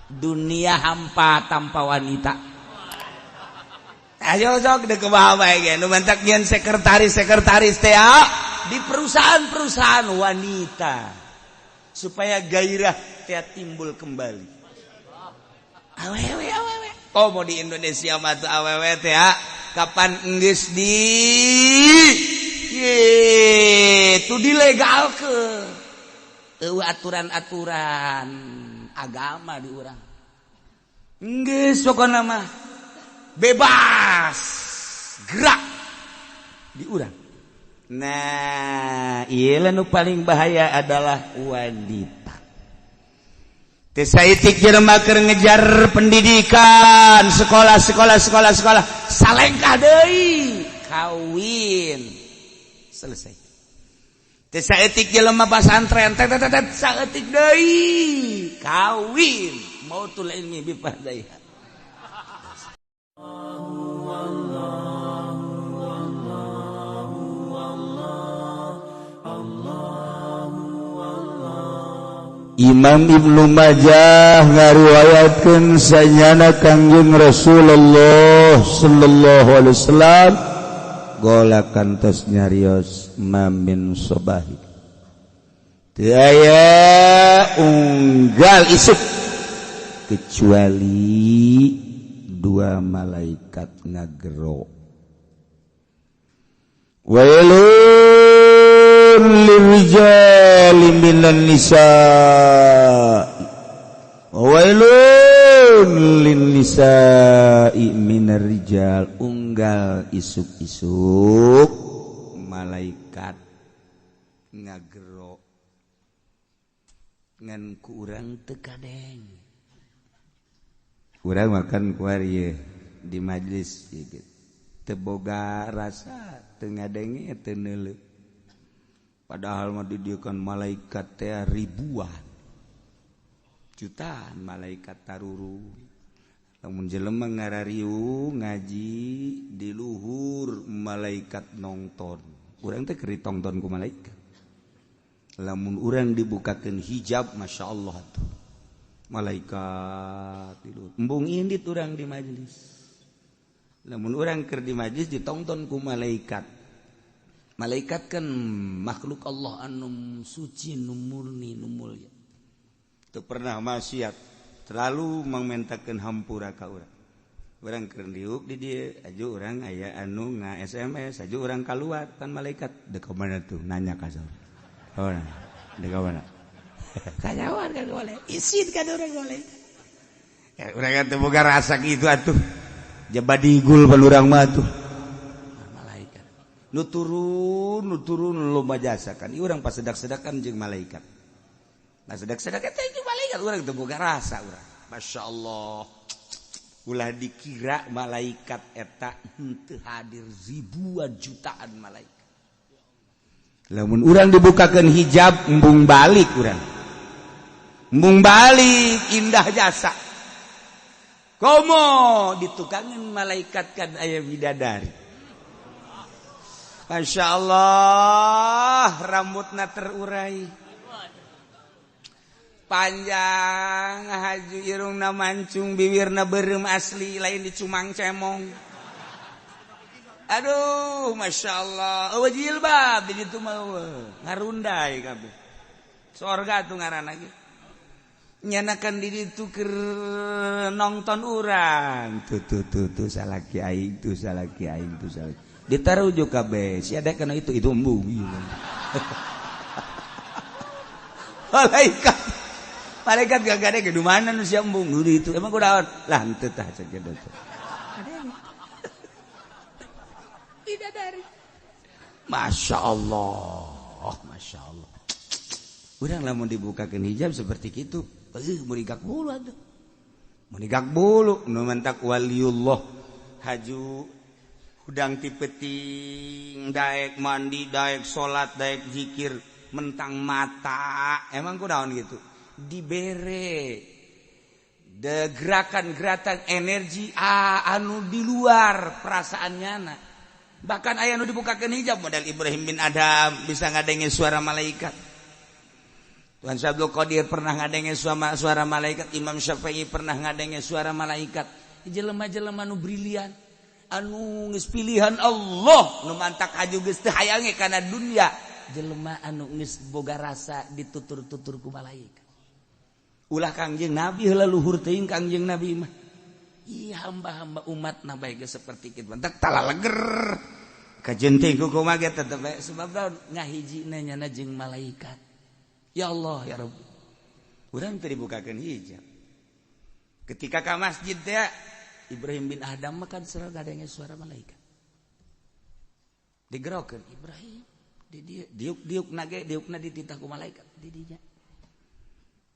Dunia hampa tanpa wanita. Ayo sok dek kumaha bae ge nu mantak nyeun sekretaris-sekretaris teh di perusahaan-perusahaan wanita supaya gairah teh timbul kembali. Awewe awewe. Oh mau di Indonesia mah tuh awewe teh kapan geus di itu dilegalkeun. Eueuh aturan-aturan agama di urang. Geus pokona mah bebas gerak di urang. Nah, ieu nu paling bahaya adalah wanita. Teu saeutik jelema keur ngejar pendidikan, sekolah sekolah sekolah sekolah, salengkah deui, kawin. Selesai. Teu saeutik jelema pasantren, tet tet tet saeutik deui, kawin. Mautul ilmi bi fardaiha. Imam Ibnu Majah ngariwayatkeun sanyana Kangjeng Rasulullah sallallahu alaihi wasallam gola kantos nyarios mamin sobahi teu aya unggal isuk kecuali dua malaikat ngagero. Wailun lirijali minan nisa wailun lin nisa'i minar rijal. Unggal isuk-isuk malaikat ngagero ngan ku urang teu kadeng. Urang makan kuari di majlis gitu teu boga rasa teu ngadenge teu neuleuh. Padahal mah didieukeun malaikat teh ribuan jutaan malaikat taruru. Lamun jelema ngarariung ngaji di luhur malaikat nongton. Urang teh keur ditongton ku malaikat. Lamun urang dibukakeun hijab masyaallah tuh. Malaikat di luhur. Embung indit urang di majelis. Lamun urang keur di majelis ditongton ku malaikat. Malaikat kan makhluk Allah anu suci, nu murni, nu mulia. Teu pernah maksiat, selalu mangmentakeun hampura ka urang. Urang keur diuk di dieu, aju urang aya anu nga SMS, aju urang kaluar kan malaikat deuk ka mana tuh nanya ka saur. Oh, deuk ka mana? Kanyawan kan boleh, isin kan urang boleh. Ya urang kan teu boga rasa kitu atuh. Jaba digul pan urang mah atuh. Malaikat. Nu turun loba jasa kan. Ieu urang pasedak-sedakan jeung malaikat. Pasedak-sedak eta jeung malaikat urang teu boga rasa urang. Masyaallah. Ulah dikira malaikat eta henteu hadir ribuan jutaan malaikat. Lamun urang dibukakeun hijab embung balik urang. Embung balik indah jasa. Komo ditukangan malaikat kan aya bidadari. Masya Allah rambutna terurai panjang haju irungna mancung bibirna beureum asli lain dicumang cemong. Aduh Masya Allah eueuh jilbab di ditu mah ngarundai kabeh. Sorga tuh ngaranna ge. Nyanakan di ditu keur nongton urang. Tuh tuh tuh tuh salaki aing tuh salaki aing tuh salaki. Ditarujuk kabeh si ada kana itu embung. Malaikat. Malaikat gak ada ke mana nu sia embung nu itu. Emang kunaon? Lah henteu tah cek kitu. Bidadari. Masya Allah, Masya Allah. Urang lamun dibukakeun hijab seperti kitu, meunigak bulu atuh. Meunigak bulu nu mentak waliullah haju hudang ti peuting daek mandi daek salat daek zikir mentang mata. Emang kunaon gitu? Dibere de gerakan-gerakan energi anu di luar perasaannya na. Bahkan aya nu dibukakeun hijab model Ibrahim bin Adam bisa ngadenge suara malaikat. Tuhan Syekh Abdul Qadir pernah ngadenge suara malaikat, Imam Syafi'i pernah ngadenge suara malaikat. Jelema-jelema nu brilian, anu geus pilihan Allah, nu mantak haju geus teu hayange kana dunia. Jelema anu geus boga rasa ditutur-tutur ku malaikat. Ulah Kangjeng Nabi heula luhur teuing Kangjeng Nabi mah. Ih hamba-hamba umat na bae geus seperti kitu. Mantak talaleger. Kajenting ku kumaha ge tetep bae sebab ngahijina nyana jeung malaikat. Ya Allah ya Rabbi. Urang teu dibukakeun hijab. Ketika ka masjid teh Ibrahim bin Adam mah kan selalu ngadenge suara malaikat. Digerokeun Ibrahim di dieu diuk-diuk nage diukna dititah ku malaikat di dinya.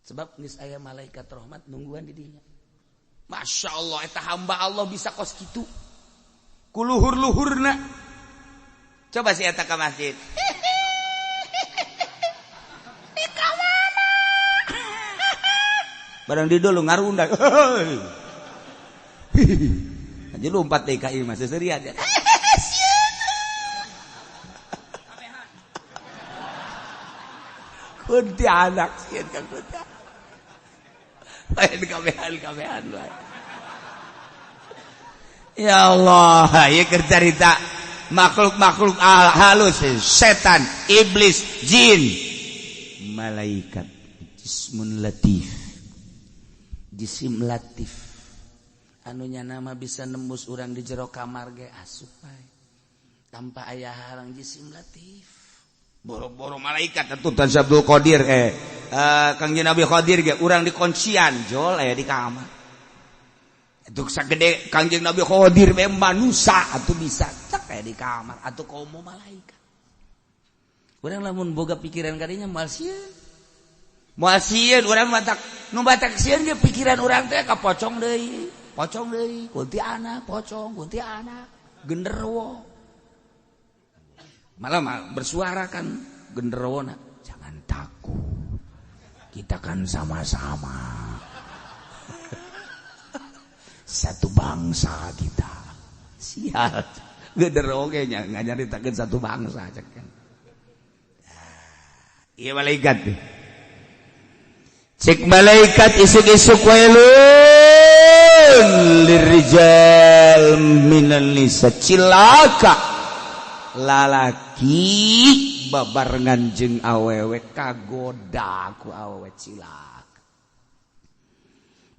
Sebab geus aya malaikat rahmat nungguan di dinya. Masya Allah eta hamba Allah bisa kos kitu. Ku luhur-luhurna. Coba si eta ka masjid. Barang di dulu ngarunda. Aja lompat DKI masih serian. Kuntilanak sieun ka kuntilanak. Lain kabehan lain. Ya Allah, ieu keur carita makhluk-makhluk halus, setan, iblis, jin, malaikat, jismun latif. Jisim latif anunya nama bisa nembus urang di jero kamar ge asup bae tanpa aya halang jisim latif. Boro-boro malaikat atuh Tuan Abdul Qadir Kangjeng Nabi Qadir ge urang dikuncian jol aya di kamar. Atuh sagede Kangjeng Nabi Qadir bae manusa atuh bisa cek aya di kamar atuh komo malaikat. Urang lamun boga pikiran kadinya moal sieun. Moal sieun urang matak nu batak sieun ge pikiran urang teh ka pocong deui, kuntilanak, pocong, kuntilanak, genderuwo. Malah bersuara kan genderuwona, jangan takut. Kita kan sama-sama. Satu bangsa kita. Sial. Genderuwo ge nya nganyaritakeun satu bangsa cek kan. Ieu malaikat teh. Cek malaikat isuk-isuk wailun lirijal minan nisa, cilaka lalaki babarengan jeung awewe kagoda ku awewe cilaka.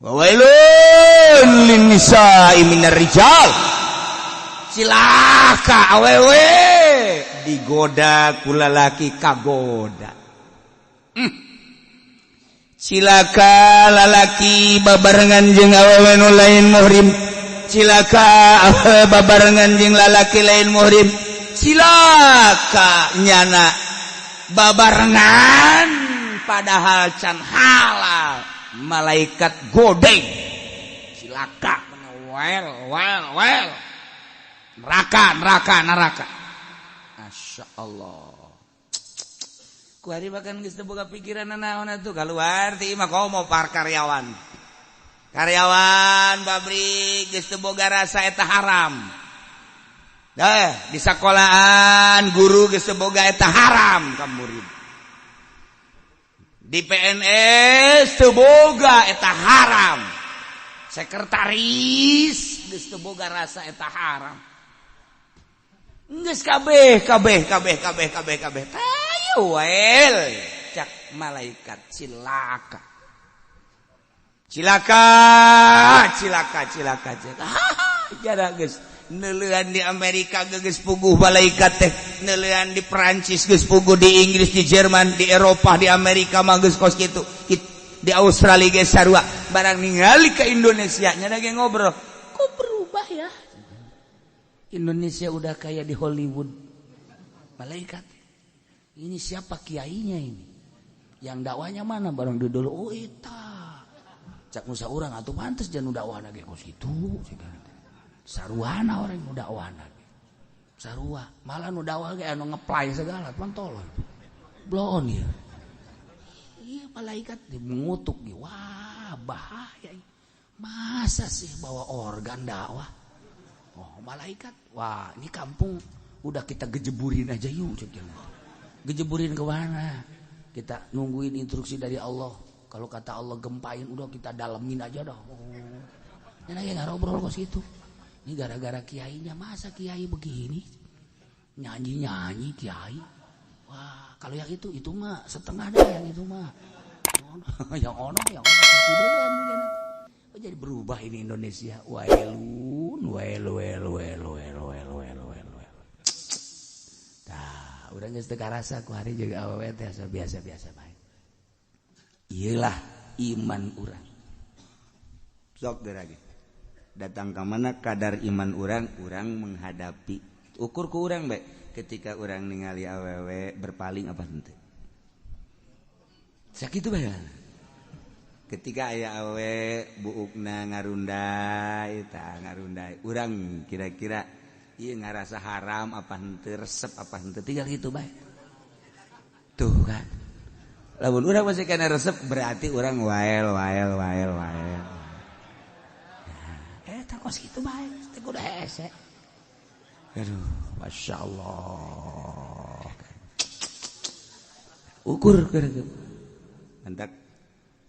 Wailun linnisa'i minar rijal, cilaka awewe digoda ku lalaki kagoda. Cilaka lalaki babarengan jeung awewe nu lain muhrim, cilaka babarengan jeung lalaki lain muhrim, cilaka nyana babarengan padahal can halal, malaikat godeng cilaka wel wel wel neraka neraka neraka. Masya Allah. Kuari bahkan geus teu boga pikiran naon atuh keluar ti imah komo par karyawan. Karyawan pabrik geus teu boga rasa eta haram. Dah di sekolahan guru geus teu boga eta haram ka murid. Di PNS teu boga eta haram. Sekretaris geus teu boga rasa eta haram. Geus kabeh kabeh kabeh kabeh kabeh kabeh. Well, cak malaikat cilaka. Cilaka, cilaka, cilaka, cilaka. Jara geus neuleuan di Amerika geus puguh malaikat teh, neuleuan di Perancis geus puguh, di Inggris, di Jerman, di Eropa, di Amerika mah geus kos kitu. Di Australia geus sarua. Barang ningali ke Indonesia nya ge ngobrol, kok berubah ya? Indonesia udah kayak di Hollywood. Malaikat. Ini siapa kiainya ini? Yang dakwahnya mana? Barang di dulu, oh eta. Cak musa urang atuh pantes jangan dakwahna ge kos kitu. Saruana orang nu dakwahna ge. Sarua, malah nu dakwah ge anu ngeplay segala, pan tolol. Bloon ieu. Iya malaikat mengutuk ge. Wah, bahaya. Masa sih bawa organ dakwah? Oh, malaikat. Wah, ini kampung udah kita gejeburin aja yuk cek. Gejeburin ke mana? Kita nungguin instruksi dari Allah. Kalau kata Allah gempain, udah kita dalemin aja dah. Ini lagi ngobrol kos gitu. Ini gara-gara kiainya, masa kiai begini? Nyanyi-nyanyi kiai. Wah, kalau yang itu mah setengah dah yang itu mah. Yang ono oh, jadi berubah ini Indonesia. Wailun, wail wail wail wail wail wail wail wail. Tah, urang geus teu karasa ku hari juga awewe teh asa biasa-biasa bae. Iyalah iman urang. Sok deui datang ka mana kadar iman urang, urang menghadapi ukur ku urang bae ketika urang ningali awewe berpaling apa henteu. Sakitu bae. Ketika aya awe buukna ngarundai tah ngarundai urang kira-kira ieu ngarasa haram apa henteu, resep apa henteu, tinggal gitu bae. Tuh kan. Lamun urang masih kana resep berarti urang wael wael wael wael. Nah, eta kos kitu bae, teh kudu hese. Aduh, Masya Allah. Ukur keur mantak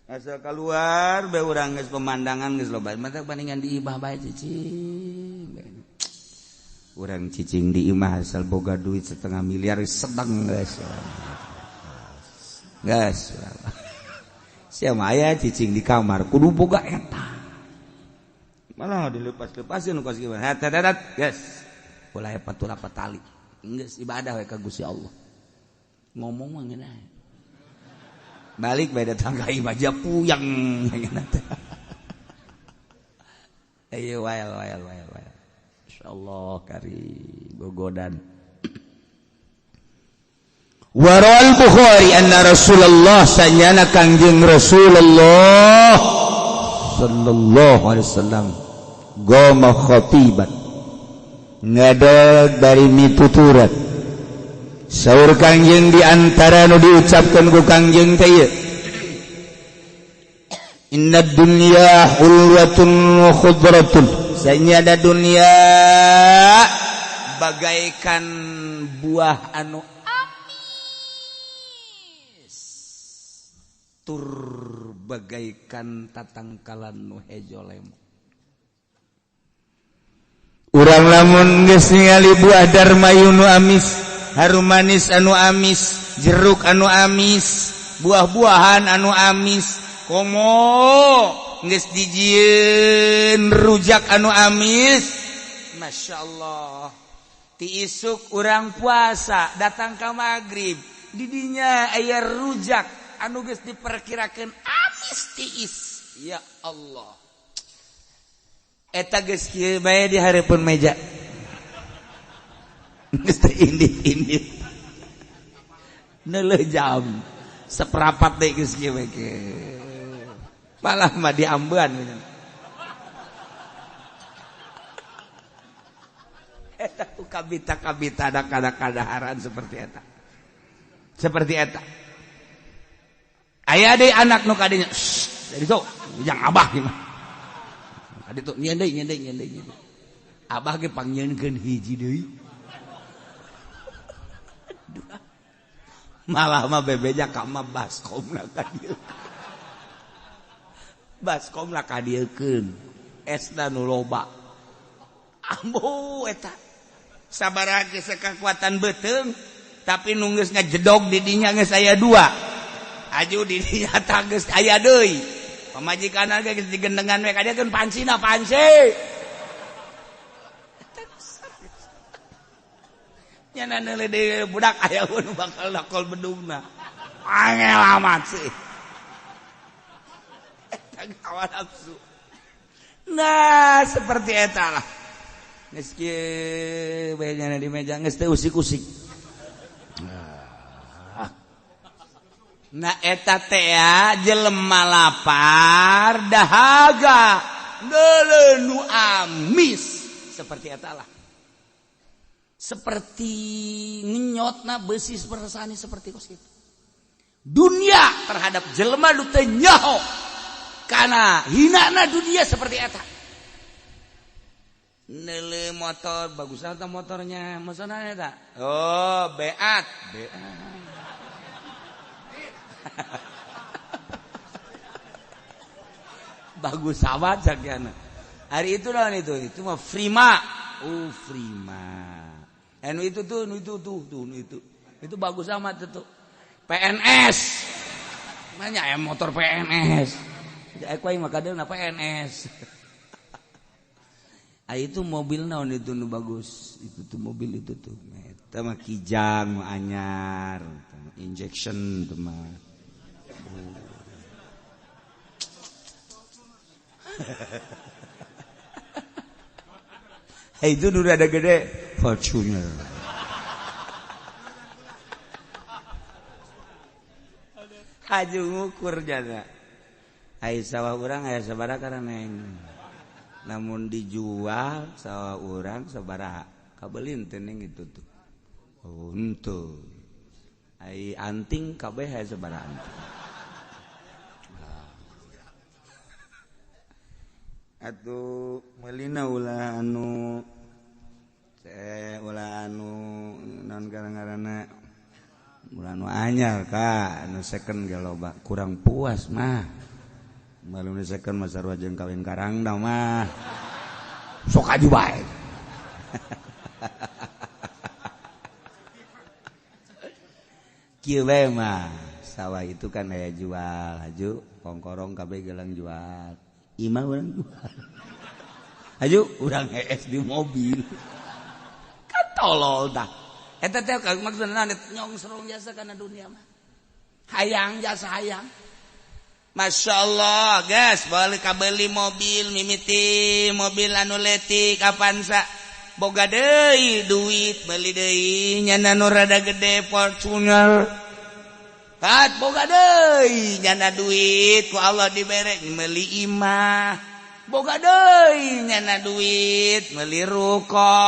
asal keluar bae urang geus pemandangan geus loba mantak bandingan di imah bae cicing. Urang cicing di imah asal boga duit setengah miliar sedang geus. Geus. Sia mah aya cicing di kamar kudu boga eta. Malah dilepas-lepasin kos kieu. Hatat geus. Ulah hepat ulah tali. Geus ibadah we ka Gusti Allah. Ngomong mah ngeunah. Balik bae datang ka imah aja puyeng. Ayo wael wael wael wael. Insyaallah kari gogodan. Warawal Bukhari anna Rasulullah sanyana Kangjeng Rasulullah sallallahu alaihi wasallam goma khatiban ngadeg dari mituturan saur Kangjeng di antara nu diucapkeun ku Kangjeng teh ieu inna dunya hulwatun wa khudratun sanyana dunya bagaikan buah anu amis tur bagaikan tatangkalan nu hejo lemo. Urang lamun geus ningali buah darmayu nu amis, harum manis anu amis, jeruk anu amis, buah-buahan anu amis, komo geus dijieun rujak anu amis. Masya Allah. Ti isuk urang puasa datang ka magrib, didinya aya rujak anu geus diperkirakeun amis tiis. Ya Allah. Eta geus kieu bae di hareupeun meja. Geus teu indit-indit. Neuleuh jam seperapat deui geus kieu bae. Malah mah diambean. Eta ku kabita-kabita ada kada-kadaharan seperti eta. Seperti eta. Aya deui anak nu kadinya, jadi sok jang abah ieu mah. Adi tuh nyen deui nyen deui nyen deui. Abah ge pangnyieunkeun hiji deui. Malah mah bebeja ka mah baskomna ka dieu. Baskomna ka dieukeun. Esna nu loba. Ambo eta. Sabaraha ge sekakuatan beuteung tapi nu geus ngajedog di dinya geus aya dua. Aju di dinya tah geus aya deui. Pamajikan ge geus digendengan we ka dieu keun pancina panci. Nyana neuleuh deui budak aya nu bakal dakol bedugna. Angel amat sih. Eta hawa nafsu. Nah, seperti eta lah. Geus kieu bae nyana di meja geus teu usik-usik. Nah eta teh jelema lapar dahaga neuleuh nu amis seperti eta lah. Seperti ngenyotna beusi persani seperti kos kitu. Dunia terhadap jelema nu teu nyaho kana hinana dunia seperti eta. Neuleuh motor bagus eta motornya, maksudna eta. Oh, beat, beat. Bagus sahabat sakiana. Hari itu lawan itu mah Prima. Oh Prima. Anu itu tuh, nu itu tuh, tuh nu itu. Itu bagus amat itu. PNS. Banyak ya motor PNS. Aku aing mah kadeulna PNS. Ah itu mobil naon itu nu bagus. Itu tuh mobil itu tuh. Eta mah Kijang mah anyar, injection tuh mah. Itu udah ada gede Fortuner. Haju ngukur jana. Ai sawah urang aya sabaraha karaneng. Namun dijual sawah urang sabaraha kabelin teh ning itu tuh. Oh henteu. Ai anting kabeh aya sabaraha anting. Atuh meulina ulah anu ulah anu naon ngaranna ulah anu anyar ka anu second ge loba kurang puas mah. Malu nu second mah sarua jeung kawin karangna mah. Sok aju bae. Kieu bae mah sawah itu kan aya jual haju kongkorong kabeh gelang jual. Imah urang jual. Aju urang hees di mobil. Kan tolol tah. Eta teh maksudna nyongsrong jasa kana dunia mah. Hayang jasa hayang. Masya Allah, guys, boleh kabeli mobil mimiti mobil anu letik Avanza. Boga deui duit beli deui nyana nu rada gede Fortuner. Kat boga deui nyana duit ku Allah dibere meuli imah. Boga deui nyana duit meuli ruko.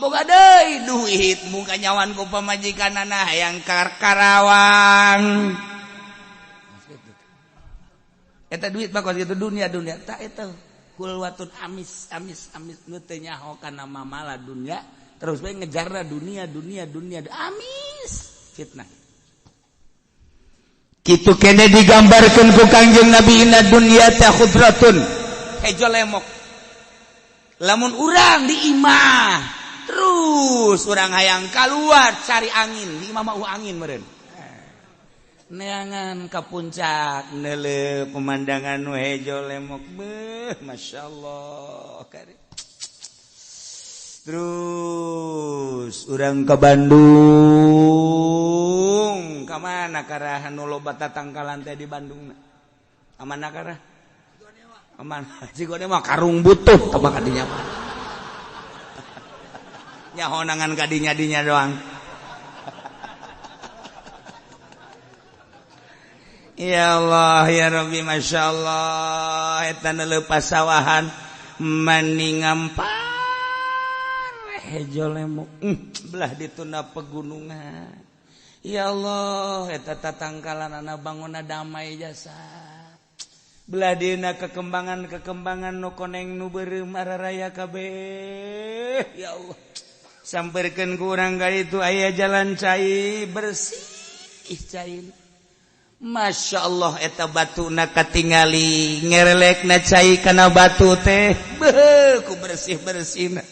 Boga deui duit muka nyawan ku pamajikanana hayang Karawang. Eta duit mah kos kitu dunia dunia tak eta hulwatun amis amis amis nu teu nyaho kana mamala dunia terus we ngejarna dunia dunia dunia amis fitnah. Kitu kene digambarkeun ku Kangjeng Nabi inna dunya ta khudratun hejo lemok. Lamun urang di imah terus urang hayang kaluar cari angin di imah mah angin meureun. Neangan ka puncak neuleuh pemandangan nu hejo lemok beuh masyaallah kari. Terus urang ke Bandung ka mana karah nu loba tatangkalan teh di Bandung amana karah amana Cigonewa karung butuh teh kadinya nyaho nangan kadinya dinya doang. Ya Allah ya Rabbi Masya Allah eta neuleuh pasawahan mani ngampar hejo lemok belah dituna pegunungan. Ya Allah eta tatangkalanana bangunna damai jasa belah dina kekembangan-kekembangan nu koneng nu beureum araraya kabeh. Ya Allah samperkeun ku urang ka ditu aya jalan cai bersih cai. Masya Allah eta batuna katingali ngerelekna cai kana batu teh beuh ku bersih-bersihna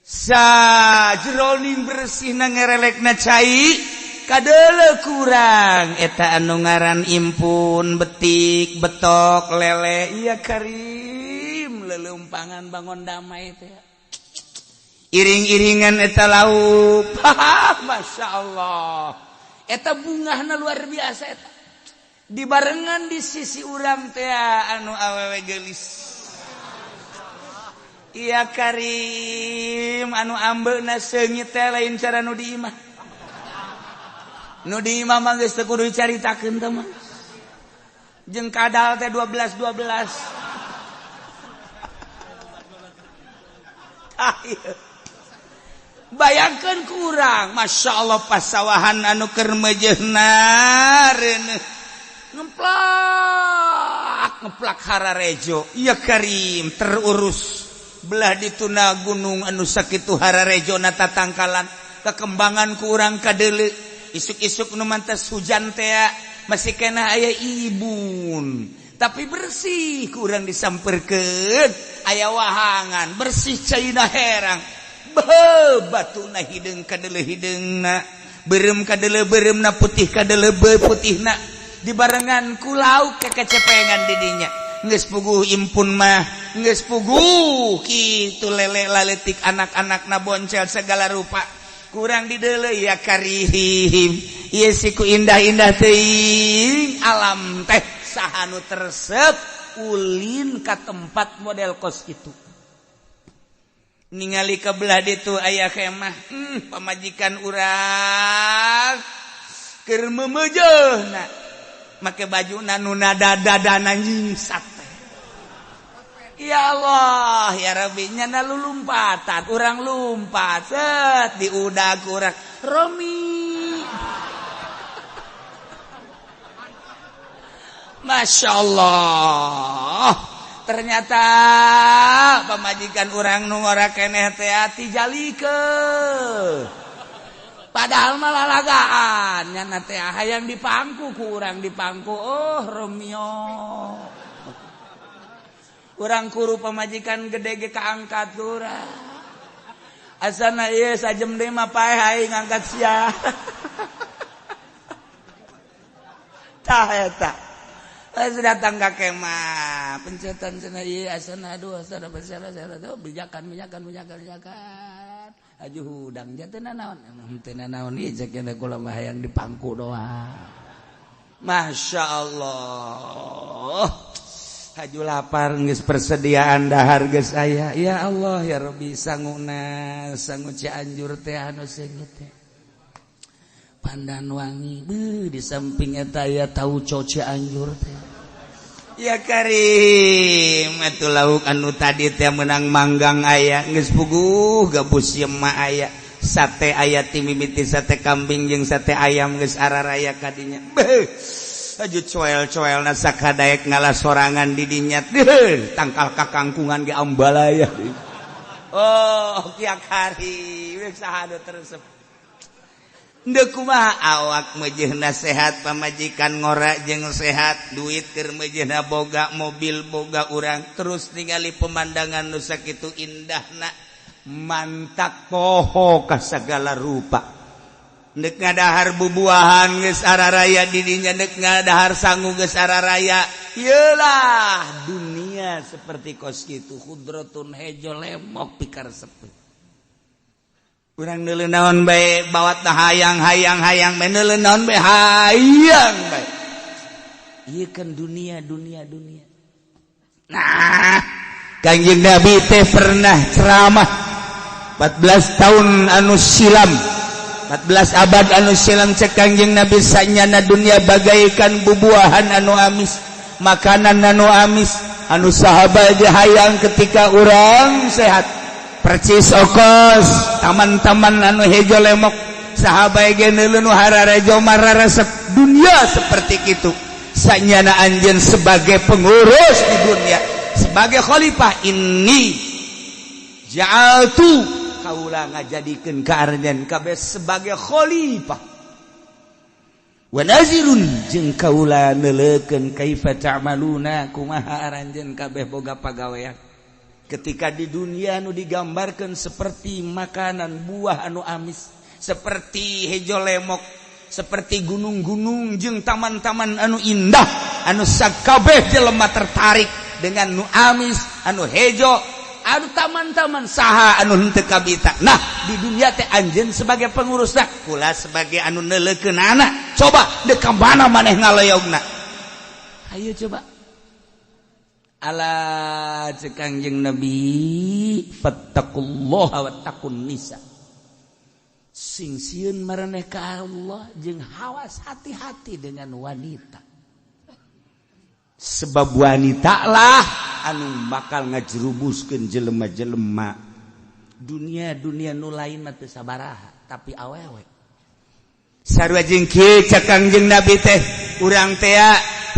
sajroning bersihna ngerelekna cai kadeuleu kurang eta anu ngaran impun betik betok lele iya karim lelumpangan bangun damai teh iring-iringan eta lauk. Masya Allah eta bungahna luar biasa eta dibarengan di sisi urang teh anu awewe geulis. Iya karim anu ambeuna seungit teh lain cara nu di imah. Nu di imah mah geus teu kudu dicaritakeun teh mah. Jeung kadal teh 12 12. Ah ieu. Bayangkan kurang Masya Allah pasawahan anu keur meujeuhna reuneuh ngeplak ngeplak hararejo iya karim terurus belah dituna gunung anu sakitu hararejo na tatangkalan kekembangan kurang kadeuleu Isuk-isuk nu mantas hujan teh masih kena aya ibun. Tapi bersih kurang disamperkeun, aya wahangan bersih caina herang. Beuh, batuna hideung kadele hideungna, beureum kadele beureumna, putih kadele putihna. Dibarengan ku lauk kekecepengan didinya. Geus puguh impun mah, geus puguh kitu lele laletik anak-anakna boncel segala rupa. Kurang dideuleu ya karihim. Ieu siku indah-indah teuing alam teh saha nu teresep ulin ka tempat model kos itu. Ningali ke belah ditu aya kemah, pamajikan urang keur meumeujeuna make baju nu nada-dadana nyingsat teh. Ya Allah, ya Rabbi, nyana lulumpatan, urang lumpat, set diudag urang Romi. Masya Allah, ternyata pamajikan urang nu ngora keneh teh tijalikeun. Padahal malah lalagaan nyana teh hayang dipangku ku urang dipangku. Oh Romeo. Urang kuru pamajikan gede ge kaangkat urang. Asana ieu sajem deui mah paeh aing ngangkat sia. Tah eta. Geus datang ka kemah, pencetan cenah ieu asana aduh asana basana tuh bijakan bijakan bijakan bijakan. Aju hudang ja teu nanaon, teu nanaon ieu cek kula mah hayang dipangku doang. Masya Allah. Haju lapar geus persediaan dahar geus aya. Ya Allah ya Rabbi sanguna sangu Cianjur teh anu seungit teh. Pandan wangi beuh di samping eta aya tauco Cianjur teh. Ya Karim atuh lauk anu tadi teh meunang manggang aya geus puguh gabus yema aya sate aya ti mimiti sate kambing jeung sate ayam geus araraya kadinya. Beuh aju coel-coel na sakadaek ngalah sorangan di dinya tangkal kakangkungan ge ambalaya. Oh ya Karim saha nu teresep. Ndeu kumaha awak meujeuhna sehat pamajikan ngora jeung sehat duit keur meujeuhna boga mobil boga urang terus ningali pemandangan nu sakitu indahna mantak poho ka sagala rupa. Nek ngadahar bubuahan geus araraya didinya nek ngadahar sangu geus araraya. Iyalah dunia seperti kos kitu khudratun hejo lemok pikar sepi. Urang neuleuh naon bae bawat hayang hayang hayang bae neuleuh naon bae hayang bae. Ieu kan dunia dunia dunia. Nah, Kangjeng Nabi teh pernah ceramah 14 tahun anu silam. 14 abad anu silam cek Kangjeng Nabi sanyana dunia bagaikan bubuahan anu amis, makanan anu amis, anu sahabat hayang ketika urang sehat. Percis okos taman-taman anu hejo lemok sahabat ge neuleuh nu hararejo mararesep dunia seperti itu. Sanyana anjeun sebagai pengurus di dunia, sebagai khalifah ini ja'altu kaula ngajadikeun ka aranjeun kabeh sebagai khalifah. Wa nazirun jeung kaula neuleukeun kaifa ta'maluna kumaha aranjeun kabeh boga pagawean. Ketika di dunia nu digambarkan seperti makanan buah anu amis, seperti hejo lemok, seperti gunung-gunung jeung taman-taman anu indah, anu sakabeh jelema tertarik dengan nu amis, anu hejo, anu taman-taman saha anu henteu kabita. Nah, di dunia teh anjeun sebagai pengurusna, kula sebagai anu neuleukeunana. Coba deuk ka mana maneh ngaloyogna? Ayo coba. Ala cek Kangjeng Nabi fattaqullaha wattaqun nisa. Sing sieun maraneh ka Allah jeung hawas hati-hati dengan wanita. Sebab wanita lah anu bakal ngajerumuskeun jelema-jelema. Dunia-dunia nu lain mah teu sabaraha, tapi awewe. Sarua jeung kieu cek Kangjeng Nabi teh urang teh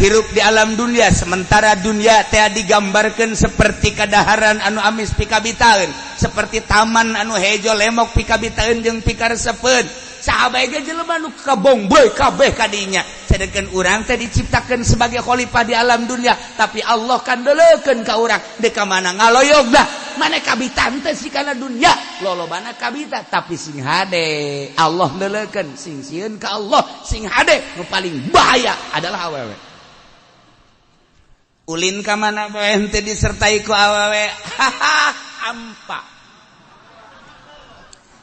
hirup di alam dunia sementara dunia teh digambarkan seperti kadaharan anu amis pikabitaeun, seperti taman anu hejo lemok pikabitaeun jeung pikaresepeun. Saha bae ge jelema nu kabongboy kabeh kadinya. Sedangkan urang teh diciptakeun sebagai khalifah di alam dunia, tapi Allah kan deuleukeun ka urang deuk ka mana ngaloyog dah. Mana kabitan teh si kana dunia, lolobana kabita tapi sing hade. Allah deuleukeun sing sieun ka Allah, sing hade nu paling bahaya adalah awewe. Ulin ka mana bae henteu disertai ku awewe, haha, hampa.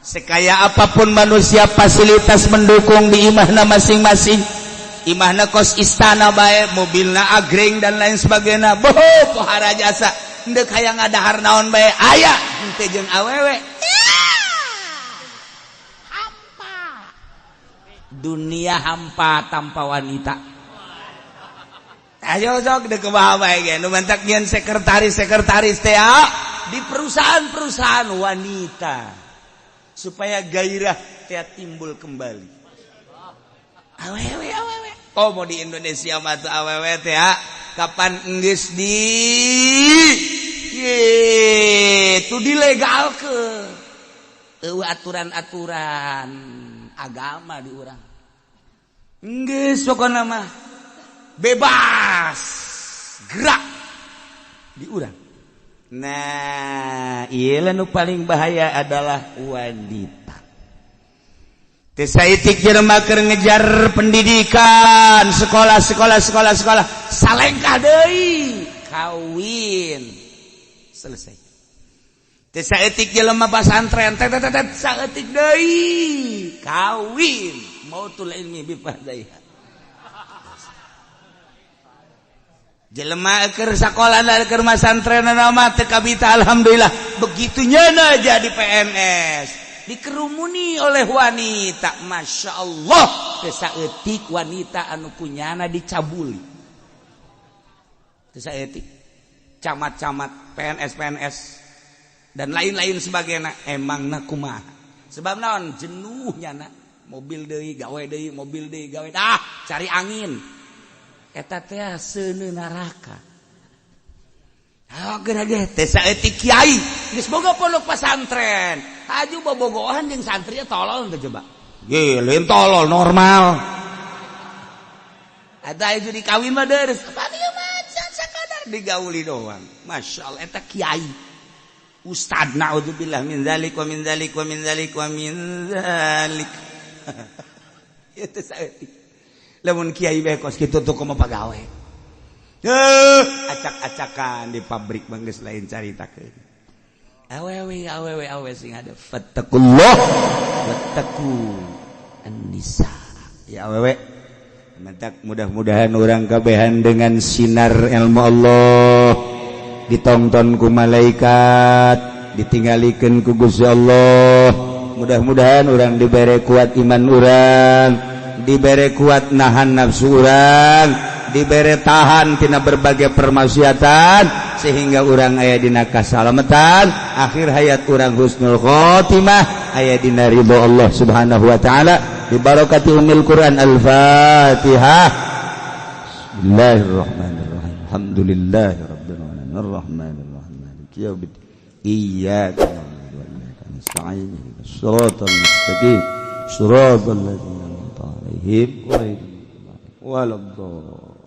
Sekaya apapun manusia, fasilitas mendukung di imahna masing-masing, imahna kos istana bae, mobilna agreng dan lain sebagainya, boho pohara jasa, henteu hayang ngadahar naon bae aya, henteu jeung awewe hampa. Dunia hampa tanpa wanita. Ayo sok dek kumaha bae ge nu mantak nyeun sekretaris sekretaris teh di perusahaan-perusahaan wanita supaya gairah teh timbul kembali. Awewe, awewe. Oh, mau di Indonesia mah tuh awewe teh kapan enggeus di ye tuh dilegalkeun, eueuh aturan-aturan agama di urang, enggeus pokona mah bebas gerak di urang. Nah, iya, nu paling bahaya adalah wanita. Teu saeutik jelema keur ngejar pendidikan, sekolah, sekolah, sekolah, sekolah, salengkah deui, kawin. Selesai. Teu saeutik jelema pasantren, tet tet tet, saeutik deui, kawin. Mautul ilmi bi fardaiha. Jelema keur sakola, keur masantren mah teu kabita, alhamdulillah. Begitu nyana jadi PNS, dikerumuni oleh wanita, masya Allah, teu saeutik wanita anu kunyana dicabuli. Teu saeutik camat-camat, PNS PNS dan lain-lain sebagainya. Emangna kumaha? Sebab naon? Jenuh nyana, mobil deui gawe deui, mobil deui gawe, ah, cari angin. Eta teh seuneu neraka. Ah, geura ge teh saeutik kiai geus boga pondok pesantren, aju bobogohan jeung santri tolol teh coba. Ge lain tolol, normal. Eta aju dikawin mah deres apa dia mah sakadar digauli doang. Masya Allah, eta kiai, ustad, naudzubillah min dzalik wa min dzalik wa min dzalik wa min dzalik. Itu saeutik lamun kiai bae kos kitu tuh kumaha pagawe? Acak-acakan di pabrik mah geus lain caritakeun. Awewe, awewe, awewe sing ada. Fattaqullah wattaqu an-nisa. Ya awewe, mentak mudah-mudahan orang kabehan dengan sinar ilmu Allah, ditonton ku malaikat, ditinggalikeun ku Gusti Allah. Mudah-mudahan orang diberi kuat iman, orang diberi kuat nahan nafsu, orang diberi tahan tina berbagai permaksiatan, sehingga orang aya dina kasalamatan akhir hayat, urang husnul khotimah, aya dina ridho Allah Subhanahu wa taala, dibarokati umil Quran. Al-Fatihah. Bismillahirrahmanirrahim. Alhamdulillahirabbil alamin, arrahmanirrahim, maliki yaumiddin, iyyaka na'budu wa iyyaka nasta'in, ihdinas siratal mustaqim, siratal ladzina an'amta 'alaihim ghairil maghdubi waladdallin.